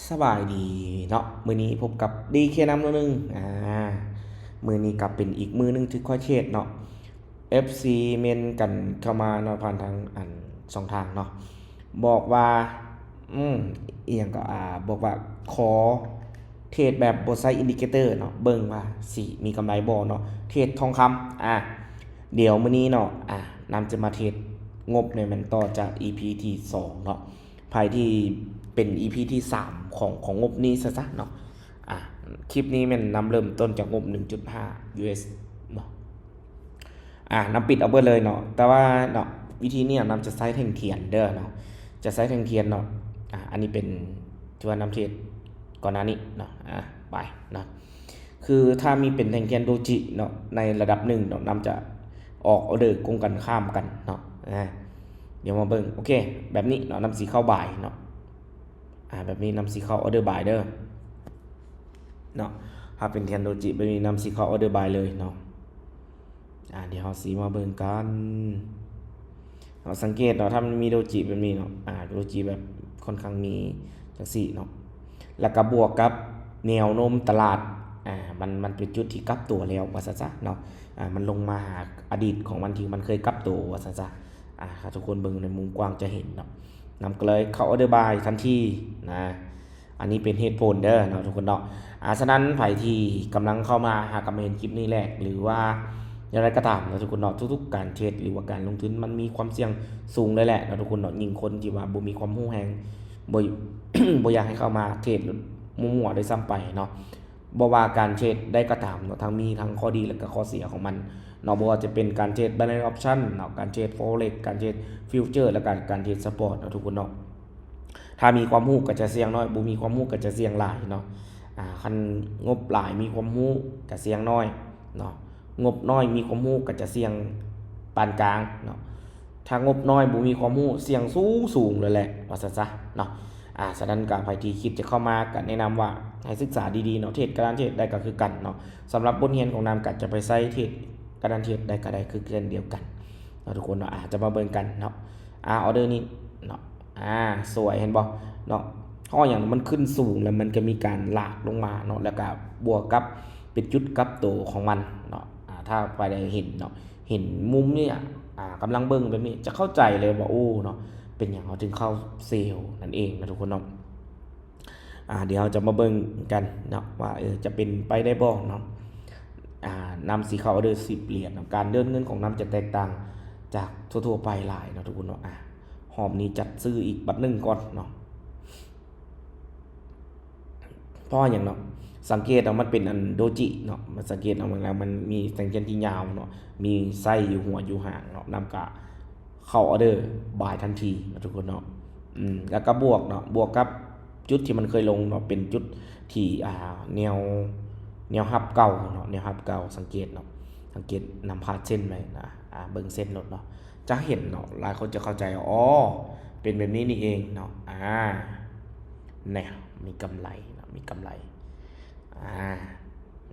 ສະບາຍດີເນາະ ມື້ນີ້ພົບກັບດີເຄນຳໜຶ່ງ ອາ ມື້ນີ້ກໍເປັນອີກມື້ໜຶ່ງທີ່ຂ້ອຍເທຣດເນາະ ເອັຟຊີເມັ້ນກັນເຂົ້າມາເນາະ ຜ່ານທາງອັນຊ່ອງທາງເນາະ ບອກວ່າ ອືມ ອີ່ຫຍັງກໍ ອາ ບອກວ່າຂໍເທຣດແບບບໍ່ໃຊ້ອິນດິເຄເຕີເນາະ ເບິ່ງວ່າຊິມີກຳໄລບໍ່ເນາະ ເທຣດທອງຄຳ ອາ ດຽວມື້ນີ້ເນາະ ອາ ນຳຈະມາເທຣດງົບໃນແມ່ນຕໍ່ຈາກອີພີທີສອງເນາະ ໃຜທີ່ເປັນອີພີທີສາມຂອງ ຂອງງົບນີ້ຊະຊະເນາະ ອາ ຄລິບນີ້ແມ່ນນຳເລີ່ມຕົ້ນຈາກງົບໜຶ່ງຈຸດຫ້າຢູເອສເນາະ ອາ ນຳປິດເອົາເບິດເລີຍເນາະ ແຕ່ວ່າເນາະ ວິທີນີ້ນຳຈະໃຊ້ແທ່ງທຽນເດີເນາະ ຈະໃຊ້ແທ່ງທຽນເນາະ ອາ ອັນນີ້ເປັນທີ່ວ່ານຳເທຣດກ່ອນໜ້ານີ້ເນາະ ອາ ໄປເນາະ ຄືຖ້າມີເປັນແທ່ງທຽນໂດຈິເນາະ ໃນລະດັບໜຶ່ງເນາະ ນຳຈະອອກອອເດີກົງກັນຂ້າມກັນເນາະ ອາ ດຽວມາເບິ່ງ ໂອເຄ ແບບນີ້ເນາະ ນຳຊິເຂົ້າບາຍເນາະ ອາ ແບບນີ້ນຳຊິເຂົ້າອອເດີບາຍເດີເນາະ ຖ້າເປັນແທ່ງໂດຈິແບບນີ້ນຳຊິເຂົ້າອອເດີບາຍເລີຍເນາະ ອາ ດຽວເຮົາຊິມາເບິ່ງກັນເນາະ ສັງເກດເນາະ ຖ້າມັນມີໂດຈິແບບນີ້ເນາະ ອາ ໂດຈິແບບຄ່ອນຂ້າງມີຈັ່ງຊີ້ເນາະ ແລ້ວກໍບວກກັບແນວໂນ້ມຕະຫຼາດ ອາ ມັນ ມັນເປັນຈຸດທີ່ກັບຕົວແລ້ວວ່າຊັ້ນຊະເນາະ ອາ ມັນລົງມາຫາອະດີດຂອງມັນທີ່ມັນເຄີຍກັບໂຕວ່າຊັ້ນຊະ ອາ ຖ້າທຸກຄົນເບິ່ງໃນມຸມກວ້າງຈະເຫັນເນາະ ນຳກໍເລີຍເຂົ້າອອເດີບາຍທັນທີນະ ອັນນີ້ເປັນເຫດຜົນເດີເນາະທຸກຄົນເນາະ ອາ ສະນັ້ນໃຜທີ່ກຳລັງເຂົ້າມາ ຫາກຳລັງເຫັນຄລິບນີ້ແຫຼະ ຫຼືວ່າຢ່າງໃດກໍຕາມເນາະທຸກຄົນເນາະ ທຸກໆການເທຣດ ຫຼືວ່າການລົງທຶນ ມັນມີຄວາມສ່ຽງສູງເລີຍແຫຼະເນາະທຸກຄົນເນາະ ຍິ່ງຄົນທີ່ວ່າບໍ່ມີຄວາມຮູ້ແຮງ ບໍ່ ບໍ່ຢາກໃຫ້ເຂົ້າມາເທຣດມົ້ວໆດ້ວຍຊ້ຳໄປເນາະ ບໍ່ວ່າການເທຣດໃດກໍຕາມເນາະ ທັງມີທັງຂໍ້ດີ ແລະກໍຂໍ້ເສຍຂອງມັນເນາະ ບໍ່ວ່າຈະເປັນການເທຣດໄບແນນອອບຊັນເນາະ ການເທຣດຟໍເລັກ ການເທຣດຟິວເຈີ ແລະການ ການເທຣດສະປອດເນາະທຸກຄົນເນາະ ຖ້າມີຄວາມຮູ້ກໍຈະສ່ຽງໜ້ອຍ ບໍ່ມີຄວາມຮູ້ກໍຈະສ່ຽງຫຼາຍເນາະ ອາ ຄັນງົບຫຼາຍມີຄວາມຮູ້ກໍສ່ຽງໜ້ອຍເນາະ ງົບນ້ອຍມີຄວາມຮູ້ກໍຈະສ່ຽງປານກາງເນາະ ຖ້າງົບນ້ອຍບໍ່ມີຄວາມຮູ້ ສ່ຽງສູງໆເລີຍແຫຼະ ວ່າຊັ້ນຊະເນາະ ອາ ສະນັ້ນກໍໃຜທີ່ຄິດຈະເຂົ້າມາ ກໍແນະນຳວ່າໃຫ້ສຶກສາດີໆເນາະ ເທຣດການເທຣດໄດ້ກໍຄືກັນເນາະ ສຳລັບບົດຮຽນຂອງນຳກໍຈະໄປໃຊ້ເທຣດການເທຣດໄດ້ກໍໄດ້ຄືກັນດຽວກັນເນາະທຸກຄົນເນາະ ອາ ຈະມາເບິ່ງກັນເນາະ ອາ ອອເດີນີ້ເນາະ ອາ ສວຍ ເຫັນບໍ່ເນາະ ເພາະຫຍັງ ມັນຂຶ້ນສູງ ແລ້ວມັນກໍມີການລາກລົງມາເນາະ ແລ້ວກໍບວກກັບເປັນຈຸດກັບໂຕຂອງມັນເນາະ ອາ ຖ້າໃຜໄດ້ເຫັນເນາະ ເຫັນມຸມນີ້ ອາ ກຳລັງເບິ່ງແບບນີ້ ຈະເຂົ້າໃຈເລີຍວ່າ ໂອ້ ເນາະ ເປັນຫຍັງເຮົາຈຶ່ງເຂົ້າເຊວນັ້ນເອງນະທຸກຄົນເນາະ ອາ ດຽວເຮົາຈະມາເບິ່ງກັນເນາະ ວ່າ ເອີ ຈະເປັນໄປໄດ້ບໍ່ເນາະ ອາ ນຳຊິເຂົ້າອອເດີສິບຫຼຽນເນາະ ການເດີນເງິນຂອງນຳຈະແຕກຕ່າງຈາກທົ່ວໆໄປຫຼາຍເນາະທຸກຄົນເນາະ ອາ ຮອບນີ້ຈັດຊື້ອີກບັດໜຶ່ງກ່ອນເນາະ ເພາະຫຍັງເນາະ ສັງເກດເອົາ ມັນເປັນອັນໂດຈິເນາະ ມັນສັງເກດເອົາ ມັນ ແລ້ວມັນມີແທ່ງທຽນທີ່ຍາວເນາະ ມີໄສ້ຢູ່ຫົວຢູ່ຫາງເນາະ ນຳກະເຂົ້າອອເດີບາຍທັນທີເນາະທຸກຄົນເນາະ ອືມ ແລ້ວກະບວກເນາະ ບວກກັບຈຸດທີ່ມັນເຄີຍລົງເນາະ ເປັນຈຸດທີ່ ອາ ແນວ ແນວຮັບເກົ່າເນາະ ແນວຮັບເກົ່າ ສັງເກດເນາະ ສັງເກດນຳພາດເສັ້ນໄວ້ນະ ອາ ເບິ່ງເສັ້ນໂລດເນາະ ຈະເຫັນເນາະ ຫຼາຍຄົນຈະເຂົ້າໃຈ ອໍ ເປັນແບບນີ້ນີ້ເອງເນາະ ອາ ແນະ ມີກຳໄລເນາະ ມີກຳໄລ ອາ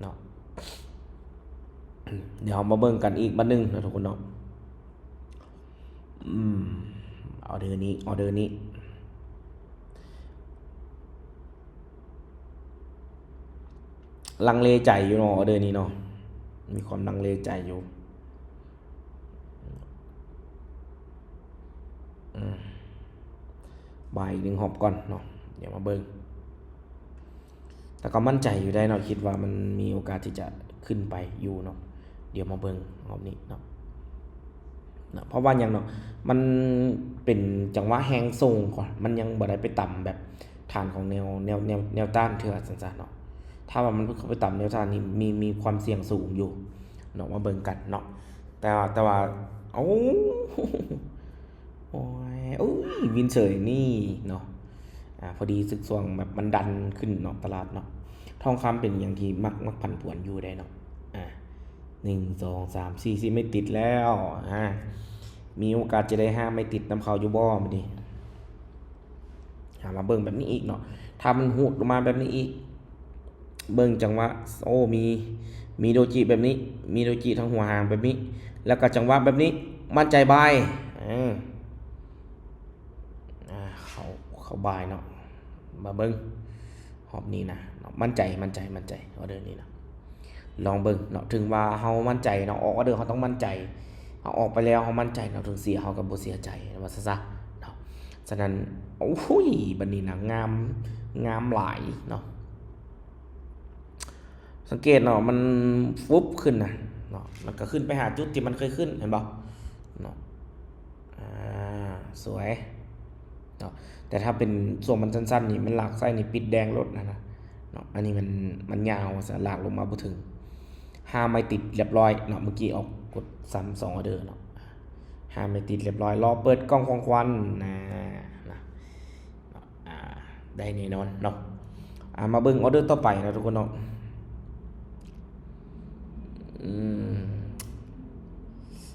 ເນາະ ດຽວເຮົາມາເບິ່ງກັນອີກບັດໜຶ່ງເນາະທຸກຄົນເນາະ ອືມ ອອເດີນີ້ ອອເດີນີ້ ລັງເລໃຈຢູ່ເນາະ ອອເດີນີ້ເນາະ ມີຄວາມລັງເລໃຈຢູ່ ອືມ ບາຍອີກໜຶ່ງຮອບກ່ອນເນາະ ດຽວມາເບິ່ງ ແຕ່ກໍໝັ້ນໃຈຢູ່ໄດ໋ເນາະ ຄິດວ່າມັນມີໂອກາດທີ່ຈະຂຶ້ນໄປຢູ່ເນາະ ດຽວມາເບິ່ງຮອບນີ້ເນາະ ເນາະ ເພາະວ່າຫຍັງເນາະ ມັນເປັນຈັງຫວະແຮງສົ່ງກ່ອນ ມັນຍັງບໍ່ໄດ້ໄປຕຳແບບຖານຂອງແນວ ແນວ ແນວ ແນວຕ້ານເທື່ອ ຊັ້ນຊະເນາະ ຖ້າວ່າມັນເຂົ້າໄປຕຳແນວຕ້ານນີ້ ມີ ມີຄວາມສ່ຽງສູງຢູ່ເນາະ ມາເບິ່ງກັນເນາະ ແຕ່ວ່າ ແຕ່ວ່າ ໂອ້ ໂອ້ຍ ອຸ້ຍ ວິນເສີຍນີ້ເນາະ ອາ ພໍດີສຶກຊ່ວງແບບມັນດັນຂຶ້ນເນາະ ຕະຫຼາດເນາະ ທອງຄຳເປັນຫຍັງທີ່ມັກ ມັກຜັນຜວນຢູ່ໄດ໋ເນາະ ອາ ໜຶ່ງ ສອງ ສາມ ສີ່ ສີ່ ໄມ້ຕິດແລ້ວ ອາ ມີໂອກາດຈະໄດ້ຫ້າໄມ້ຕິດນຳເຂົາຢູ່ບໍ່ມື້ນີ້ ຫາມາເບິ່ງແບບນີ້ອີກເນາະ ຖ້າມັນຮູດລົງມາແບບນີ້ອີກ ເບິ່ງຈັງຫວະ ໂອ້ ມີ ມີໂດຈິແບບນີ້ ມີໂດຈິທາງຫົວຫາງແບບນີ້ ແລ້ວກໍຈັງຫວະແບບນີ້ ໝັ້ນໃຈບາຍ ເອີ ອາ ເຂົ້າ ເຂົ້າບາຍເນາະ ມາເບິ່ງຮອບນີ້ນະເນາະ ໝັ້ນໃຈ ໝັ້ນໃຈ ໝັ້ນໃຈ ອອເດີນີ້ນະ ລອງເບິ່ງເນາະ. ເຖິງວ່າເຮົາໝັ້ນໃຈເນາະ ອອກອອເດີເຮົາຕ້ອງໝັ້ນໃຈ ເຮົາອອກໄປແລ້ວເຮົາໝັ້ນໃຈເນາະ ເຖິງເສຍເຮົາກໍບໍ່ເສຍໃຈ ວ່າຊັ້ນຊະເນາະ. ສະນັ້ນ ໂອ້ໂຫ ບັດນີ້ນະ ງາມ ງາມຫຼາຍເນາະ. ສັງເກດເນາະ ມັນຟຸບຂຶ້ນນະເນາະ ມັນກໍຂຶ້ນໄປຫາຈຸດທີ່ມັນເຄີຍຂຶ້ນ ເຫັນບໍ່ເນາະ. ອາ ສວຍເນາະ ແຕ່ຖ້າເປັນຊ່ວງມັນສັ້ນໆນີ້ ມັນລາກໄສ້ນີ້ປິດແດງໂລດຫັ້ນນະເນາະ. ອັນນີ້ມັນ ມັນຍາວ ລາກລົງມາບໍ່ເຖິງ ຫ້າໄມ້ຕິດລຽບຮ້ອຍເນາະ. ເມື່ອກີ້ອອກກົດຊ້ຳສອງອອເດີເນາະ ຫ້າໄມ້ຕິດລຽບຮ້ອຍ ລໍເປີດກ່ອງຂອງຂວັນນະ ນະ. ອາ ໄດ້ແນ່ນອນເນາະ. ອາ ມາເບິ່ງອອເດີຕໍ່ໄປເນາະທຸກຄົນເນາະ. ອືມ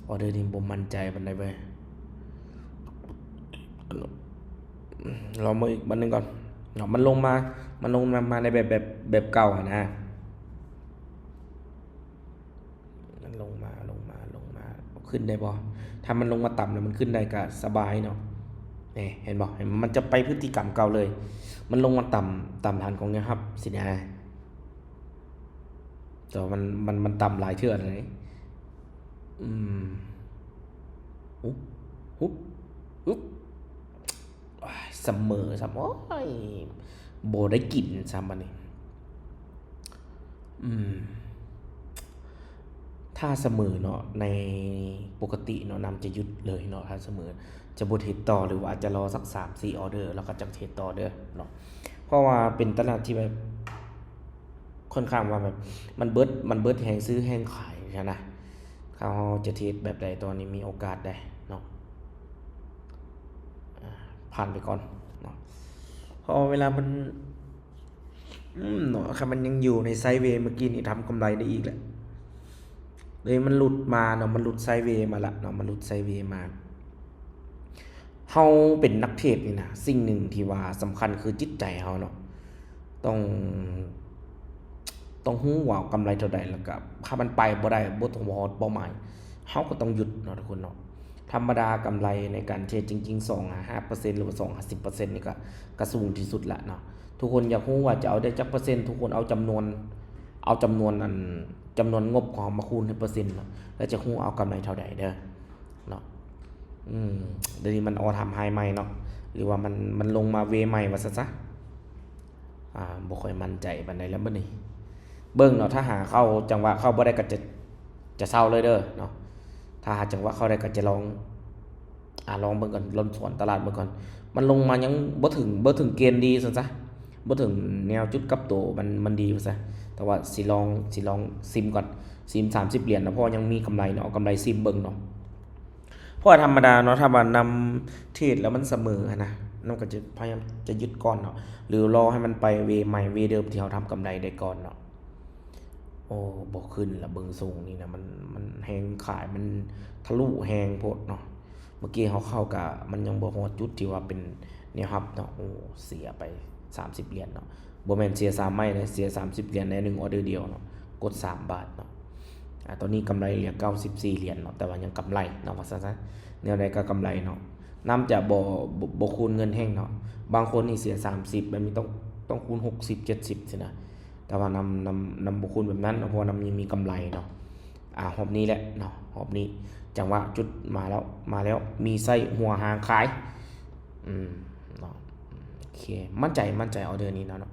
ອອເດີນີ້ບໍ່ໝັ້ນໃຈປານໃດເວີຍ ລອງເບິ່ງອີກບັດໜຶ່ງກ່ອນເນາະ. ມັນລົງມາ ມັນລົງມາ ມາໃນແບບ ແບບ ແບບເກົ່າຫັ້ນນະ. ມັນລົງມາ ລົງມາ ລົງມາ ຂຶ້ນໄດ້ບໍ່? ຖ້າມັນລົງມາຕ່ຳແລ້ວມັນຂຶ້ນໄດ້ກໍສະບາຍເນາະ. ນີ້ ເຫັນບໍ່? ເຫັນ ມັນຈະໄປພຶດຕິກຳເກົ່າເລີຍ ມັນລົງມາຕ່ຳ ຕ່ຳຖານຂອງແນວຮັບຊີ້ນະ. ແຕ່ວ່າມັນ ມັນ ມັນຕ່ຳຫຼາຍເທື່ອເລີຍ. ອືມ ຫຸບ ຫຸບ ຫຶບ ໂອ້ຍ ສະເໝີຊ້ຳ ໂອ້ຍ ບໍ່ໄດ້ກິນຊ້ຳບັດນີ້. ອືມ ຖ້າສະເໝີເນາະ ໃນປົກກະຕິເນາະ ນ້ຳຈະຢຸດເລີຍເນາະ. ຖ້າສະເໝີຈະບໍ່ເທຣດຕໍ່ ຫຼືວ່າອາດຈະລໍສັກສາມສີ່ອອເດີ ແລ້ວກໍຈັ່ງເທຣດຕໍ່ເດີເນາະ. ເພາະວ່າເປັນຕະຫຼາດທີ່ແບບ ຄ່ອນຂ້າງວ່າແບບ ມັນເບິດ ມັນເບິດແຮງຊື້ແຮງຂາຍຫັ້ນນະ. ຖ້າເຮົາຈະເທຣດແບບໃດ ຕອນນີ້ມີໂອກາດໄດ໋ເນາະ. ອາ ຜ່ານໄປກ່ອນເນາະ ເພາະວ່າເວລາມັນ ອືມ ເນາະ ຄັນມັນຍັງຢູ່ໃນໄຊເວ ເມື່ອກີ້ນີ້ທຳກຳໄລໄດ້ອີກແຫຼະ. ເລີຍມັນຫຼຸດມາເນາະ ມັນຫຼຸດໄຊເວມາລະເນາະ ມັນຫຼຸດໄຊເວມາ. ເຮົາເປັນນັກເທຣດນີ້ນະ ສິ່ງໜຶ່ງທີ່ວ່າສຳຄັນຄືຈິດໃຈເຮົາເນາະ. ຕ້ອງ ຕ້ອງຮູ້ວ່າເອົາກຳໄລເທົ່າໃດ ແລ້ວກໍຖ້າມັນໄປບໍ່ໄດ້ ບໍ່ ບໍ່ຮອດເປົ້າໝາຍ ເຮົາກໍຕ້ອງຢຸດເນາະທຸກຄົນເນາະ. ທຳມະດາກຳໄລໃນການເທຣດຈິງໆ ສອງຫາຫ້າເປີເຊັນ ຫຼືວ່າສອງຫາສິບເປີເຊັນນີ້ກໍ ກໍສູງທີ່ສຸດລະເນາະ. ທຸກຄົນຢາກຮູ້ວ່າຈະເອົາໄດ້ຈັກເປີເຊັນ ທຸກຄົນເອົາຈຳນວນ ເອົາຈຳນວນ ອັນ ຈຳນວນງົບຂອງເຮົາມາຄູນໃຫ້ເປີເຊັນເນາະ ແລ້ວຈະຮູ້ເອົາກຳໄລເທົ່າໃດເດີເນາະ. ອືມ ດຽວນີ້ມັນອໍທຳໄຮໃໝ່ເນາະ ຫຼືວ່າມັນ ມັນລົງມາເວໃໝ່ວ່າຊັ້ນຊະ. ອາ ບໍ່ຄ່ອຍໝັ້ນໃຈປານໃດແລ້ວບັດນີ້ ເບິ່ງເນາະ. ຖ້າຫາເຂົ້າຈັງຫວະເຂົ້າບໍ່ໄດ້ກໍຈະ ຈະເຊົາເລີຍເດີເນາະ. ຖ້າຫາຈັງຫວະເຂົ້າໄດ້ກໍຈະລອງ ອາ ລອງເບິ່ງກ່ອນ ລອງສວນຕະຫຼາດເບິ່ງກ່ອນ. ມັນລົງມາຍັງບໍ່ເຖິງ ບໍ່ເຖິງເກນດີຊັ້ນຊະ ບໍ່ເຖິງແນວຈຸດກັບໂຕ ມັນ ມັນດີວ່າຊະ. ແຕ່ວ່າຊິລອງ ຊິລອງຊິມກ່ອນ ຊິມສາມສິບຫຼຽນເນາະ ເພາະວ່າຍັງມີກຳໄລເນາະ ເອົາກຳໄລຊິມເບິ່ງເນາະ. ເພາະວ່າທຳມະດາເນາະ ຖ້າວ່ານຳເທຣດແລ້ວມັນສະເໝີຫັ້ນນະ ນຳກໍຈະພະຍາຍາມຈະຢຸດກ່ອນເນາະ ຫຼືລໍໃຫ້ມັນໄປເວໃໝ່ ເວເດີມທີ່ເຮົາທຳກຳໄລໄດ້ກ່ອນເນາະ. ໂອ້ ບໍ່ຂຶ້ນລະ ເບິ່ງຊົງນີ້ນະ ມັນ ມັນແຮງຂາຍ ມັນທະລຸແຮງໂພດເນາະ. ເມື່ອກີ້ເຮົາເຂົ້າກະ ມັນຍັງບໍ່ຮອດຈຸດທີ່ວ່າເປັນແນວຮັບເນາະ. ໂອ້ ເສຍໄປສາມສິບຫຼຽນເນາະ ບໍ່ແມ່ນເສຍສາມໄມ້ເດ້ ເສຍສາມສິບຫຼຽນໃນໜຶ່ງອອເດີດຽວເນາະ ກົດສາມບາດເນາະ. ອາ ຕອນນີ້ກຳໄລເຫຼືອເກົ້າສິບສີ່ຫຼຽນເນາະ ແຕ່ວ່າຍັງກຳໄລເນາະ ວ່າຊັ້ນຊະ. ແນວໃດກໍກຳໄລເນາະ ນຳຈະບໍ່ ບໍ່ ບໍ່ຄູນເງິນແຮງເນາະ. ບາງຄົນນີ້ເສຍສາມສິບ ແບບນີ້ຕ້ອງ ຕ້ອງຄູນຫົກສິບ ເຈັດສິບຊີ້ນະ ແຕ່ວ່ານຳ ນຳ ນຳບໍ່ຄູນແບບນັ້ນເນາະ ເພາະວ່ານຳຍັງມີກຳໄລເນາະ. ອາ ຮອບນີ້ແຫຼະເນາະ ຮອບນີ້ຈັງຫວະຈຸດມາແລ້ວ ມາແລ້ວ ມີໄສ້ຫົວຫາງຂາຍ. ອືມ ເນາະ ໂອເຄ ໝັ້ນໃຈ ໝັ້ນໃຈອອເດີນີ້ເນາະ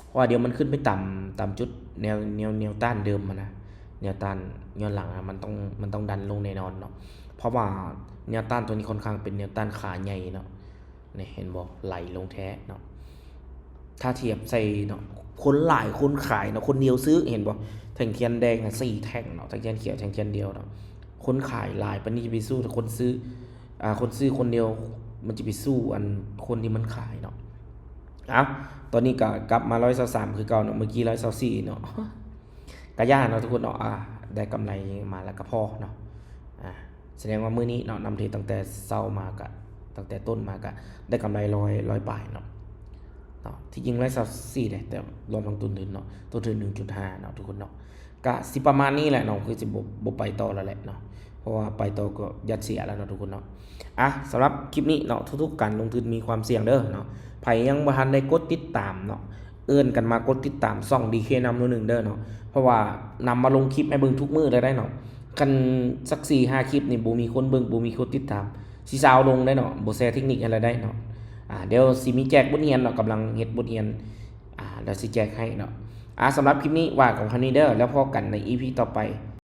ເພາະວ່າດຽວມັນຂຶ້ນໄປຕາມ ຕາມຈຸດແນວ ແນວ ແນວຕ້ານເດີມຫັ້ນນະ ແນວຕ້ານຍ້ອນຫຼັງນະ ມັນຕ້ອງ ມັນຕ້ອງດັນລົງແນ່ນອນເນາະ. ເພາະວ່າແນວຕ້ານຕົວນີ້ຄ່ອນຂ້າງເປັນແນວຕ້ານຂາໃຫຍ່ເນາະ. ນີ້ເຫັນບໍ່ ໄຫຼລົງແທ້ເນາະ. ຖ້າທຽບໃສ່ເນາະ ຄົນຫຼາຍຄົນຂາຍເນາະ ຄົນດຽວຊື້ ເຫັນບໍ່ ແທ່ງທຽນແດງນະ ສີ່ແທ່ງເນາະ ແທ່ງທຽນຂຽວ ແທ່ງທຽນດຽວເນາະ. ຄົນຂາຍຫຼາຍປານນີ້ຈະໄປສູ້ ຄົນຊື້ ອາ ຄົນຊື້ຄົນດຽວ ມັນຈະໄປສູ້ອັນຄົນທີ່ມັນຂາຍເນາະ. ເອົ້າ ຕອນນີ້ກໍກັບມາຮ້ອຍຊາວສາມຄືເກົ່າເນາະ ເມື່ອກີ້ຮ້ອຍຊາວສີ່ເນາະ. ກະຢ່າເນາະທຸກຄົນເນາະ ອາ ໄດ້ກຳໄລມາແລ້ວກະພໍເນາະ. ອາ ສະແດງວ່າມື້ນີ້ເນາະ ນຳເທຣດຕັ້ງແຕ່ເຊົ້າມາກະ ຕັ້ງແຕ່ຕົ້ນມາກະໄດ້ກຳໄລຮ້ອຍ ຮ້ອຍປາຍເນາະ ເນາະ. ທີ່ຈິງຮ້ອຍຊາວສີ່ເດ້ ແຕ່ລວມທັງຕົ້ນທຶນເນາະ ຕົ້ນທຶນໜຶ່ງຈຸດຫ້າເນາະທຸກຄົນເນາະ. ກະຊິປະມານນີ້ແຫຼະເນາະ ຄືຊິບໍ່ ບໍ່ໄປຕໍ່ແລ້ວແຫຼະເນາະ ເພ ະວ່າໄປຕໍ່ກໍຢ້ານເສຍແລ້ວເນາະທຸກຄົນເນາະ. ອ່ະ ສຳລັບຄລິບນີ້ເນາະ ທຸກໆການລົງທຶນມີຄວາມສ່ຽງເດີເນາະ. ໃຜຍັງບໍ່ທັນໄດ້ກົດຕິດຕາມເນາະ ເອີ້ນກັນມາກົດຕິດຕາມຊ່ອງດີເຄນຳໂນໜຶ່ງເດີເນາະ ເພາະວ່ານຳມາລົງຄລິບໃຫ້ເບິ່ງທຸກມື້ເລີຍໄດ໋ເນາະ. ຄັນສັກສີ່ຫ້າຄລິບນີ້ບໍ່ມີຄົນເບິ່ງ ບໍ່ມີຄົນຕິດຕາມ ຊິຊາວລົງໄດ໋ເນາະ ບໍ່ແຊເທັກນິກໃຫ້ລະໄດ໋ເນາະ. ອ່າ ດຽວຊິມີແຈກບົດຮຽນເນາະ ກຳລັງເຮັດບົດຮຽນ ອ່າ ແລ້ວຊິແຈກໃຫ້ເນາະ. ອ່າ ສຳລັບຄລິບນີ້ວ່າກັນເທົ່ານີ້ເດີ ແລ້ວພໍ້ກັນໃນອີພີຕໍ່ໄປ.